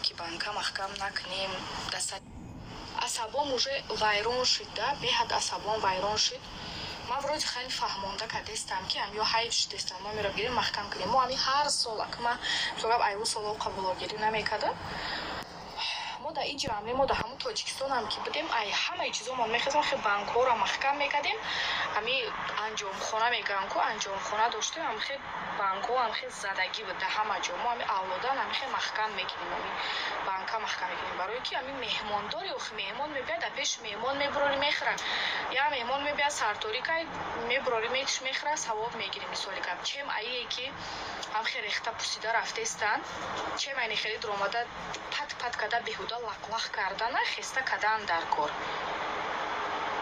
Ки банка маҳкам накунем, асабом уже вайрон шид да, беҳад асабом вайрон шид. Ман вроде хеле фаҳмонда кардестам, ки ҳам ё ҳайф шудестам, мо меро гирем, маҳкам кунем. Мо ҳами ҳар сол, ма мисол айву соло қабулогирӣ намекардам. Мо дар ин ҷамъе, мо дар ҳамун Тоҷикистонам ки будем, ай ҳамаи чизомон мехезем, хе банкҳоро маҳкам мекардем. Ҳами анҷомхона мегӯям ку, анҷомхона доштем, ҳамхе банкҳо ҳамхе задагӣ буд дар ҳама ҷо. Мо ҳами авлодан ҳамихе маҳкам мекунем, ҳами банка маҳкам мекунем, барое ки ҳами меҳмондори, охи меҳмон мебиёд, дар пеши меҳмон мебурорӣ, мехӯрад. Я меҳмон мебиёд, сарторӣ кай мебурорӣ, метиш, мехӯрад, савоб мегирӣ. Мисоли гап, чем ае ки ҳамхе рехта пусида рафтестанд, чем айни хеле дуромада пат пат карда, беҳуда лақлақ кардана, хеста кадан дар кор.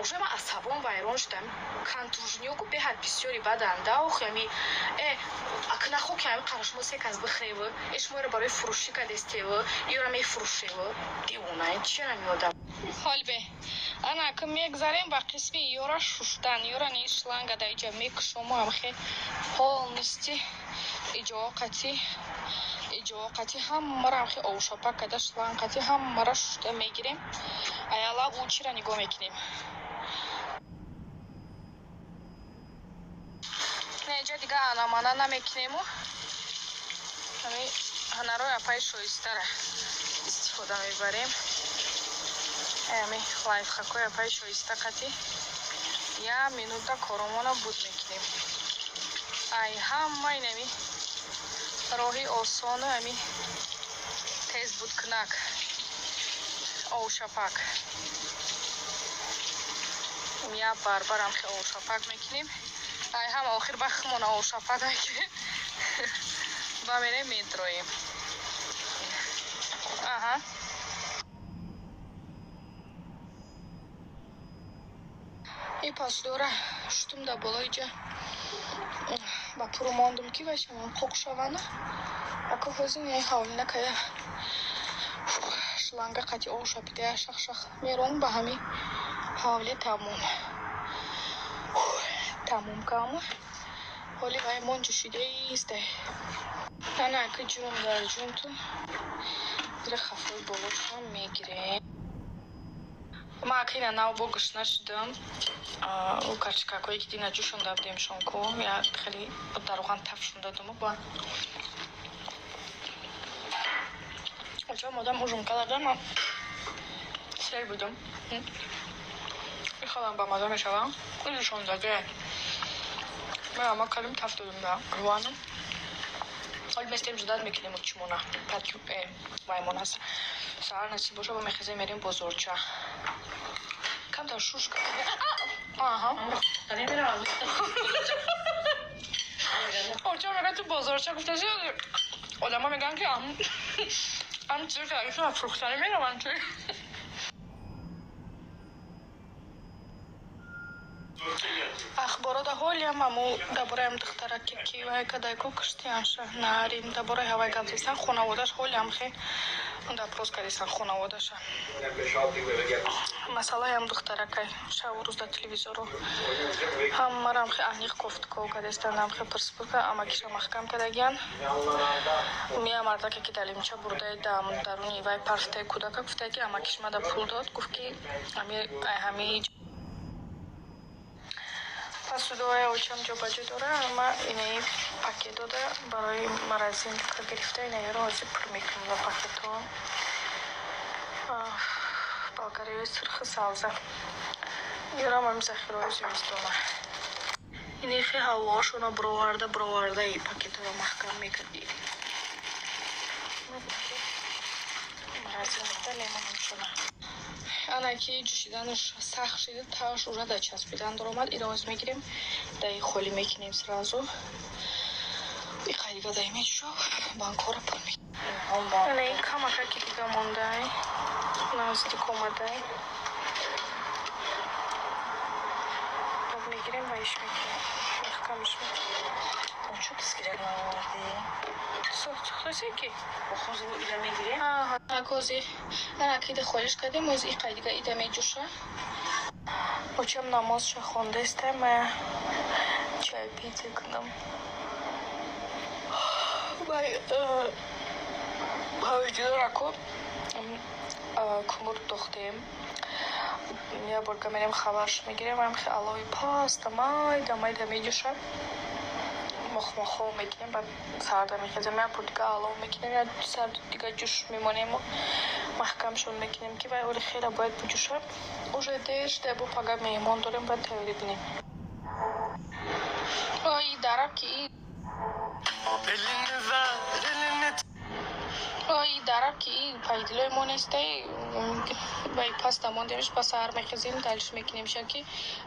Уже ман асабом вайрон шудам. Контужнёку беҳад бисёри баданда, охи ами акнахо ки ами қарашмо се кас бихреву, э шуморо барои фурӯшӣ кадестеву, ёра мефурӯшеву, девона чира меодам. Ҳолбе ана ки мегзарем ба қисми ёра шуштан. Ёра ни шланга да иҷа мекушому, амхе полностью иҷоқати иҷоқати ҳамаро амхе овшапак када, шланг қати ҳамаро шушта мегирем. Аялаб учира нигоҳ мекунем. Неҷа дига анамана намекунему, ҳами ҳанарои апаи шоистара истифода мебарем. Ами лайфхакои апаи шоиста қати як минута коромона буд мекунем. Ай ҳама инами роҳи осону ами тез будкунак овшапак. Як барбарам хе овшапак мекунем. Ай ҳама охир ба химона овшапак мекунем, ба мерем, медроем. Аҳа, и посудора шутум да болои ҷа ба пуру мондум, ки вай шаван, қоқ шавана. Ако ҳозир яй ҳавлина кая шланга қати об шапидая, шах-шах мерон ба ҳами ҳавли. Тамом, тамом кам. Ҳоли вай мон ҷӯшидаистай. Ана ки ҷун дар ҷунту зира хафои болошам мегирем. Ма акина нав бо гушна шудам. Ӯ карчикакое ки дина ҷӯшонда будемшон ку, я хеле дароған таф шунда думу ба очам одам ужум кардам, ма сер будум. Ихалам ба маза мешавам. Ҷӯшондаге ма ама калим таф додум да руаном. Ҳол местем, ждать мекунем чимона ваймон аст. Саҳар насиб боша, ба мехезем, мерем бозорча. Камтар шушка. Аҳа, оча мегӯяд, ту бозорча гуфтаси, одамо мегӯянд, ки ам чизе ки фурӯхтанӣ мераванд чи. Ахборода ҳолиам аму дар бораи духтараке ки вай кадайку куштианша нарин, дар бораи ҳавай гап зестан. Хонаводаш ҳолиам хе допрос кардистан хонаводаша. Масъалаям духтаракай шабу рӯз дар телевизору ҳамарам хе аниқ кофтуков кардистан, амхе пурсипурка. Амакиша маҳкам кардагиян. Мия мардаке ки далимча бурдаи даруни вай парфтаи кӯдака, гуфтае, ки амакиш мада пул дод, гуфт, ки ҳами посудоя очам ҷобаҷо дора. Ама инаи пакет дода барои морозилка гирифта, инаиро ҳозир пур мекунем ба пакетҳо. Болгариёи сурху савза ёрам, ами захираҳои зимистона. Инихи ҳавоашона бироварда бироварда и пакетҳоро маҳкам мекарди. Морозилка мемонамшона. Ана ки ҷӯшиданаш сахт шида, тааш уже да часпидан даромад. Иро оз мегирем, даи холӣ мекунем сразу. Иқай дига даи меҷӯшо, банкҳоро пур мекунем. Ана ин камака ки дига мондай, наздик омадай, баъд мегирем ва иш мекунем, маҳкамш мекунем. Чо пискирак наовардӣ? Сохтасе ки Охозу ира мегирем. Кози ана кида холиш кардем, оз иқай дига ида меҷӯша. Очам намозша хондаста, ма чай пить кунам. Вай. Ҳавҷидорако кумур дохтем. Я борга мерем, хабарш мегирем. Ам алови паста майда майда меҷӯшад, мохмохо мекунем, баъд сарда мехезем, як бор дига алов мекунем, як сар дига ҷӯш мемонему маҳкамшон мекунем, ки вай оли хеле бояд буҷӯшад. Уже дер шуда, бо пага меҳмон дорем, бояд тайёрӣ бинем. И дараки и дараки пайдилои мо нестай, вай паста мондемш, ба саҳар мехезем, далиш мекунем ша, ки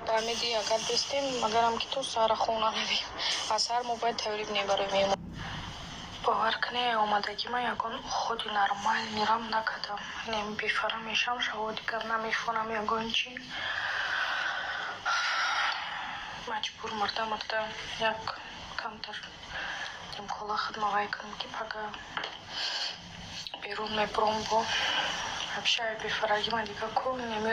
ба меди агар бестем, магарам ки то саҳара хона навем. Аз саҳар мо бояд тайёрӣ бинем барои меҳмон. Бовар кунед, омадагӣ ман ягон худи нормал мирам накардам. Нем бефара мешам, шаво дигар намефонам ягон чи. Маҷбур мурда мурда як камтар нимкола хидмавай кунам, ки пага берун мебурам. Бо вообще бефарагӣ ман дига ку немирам.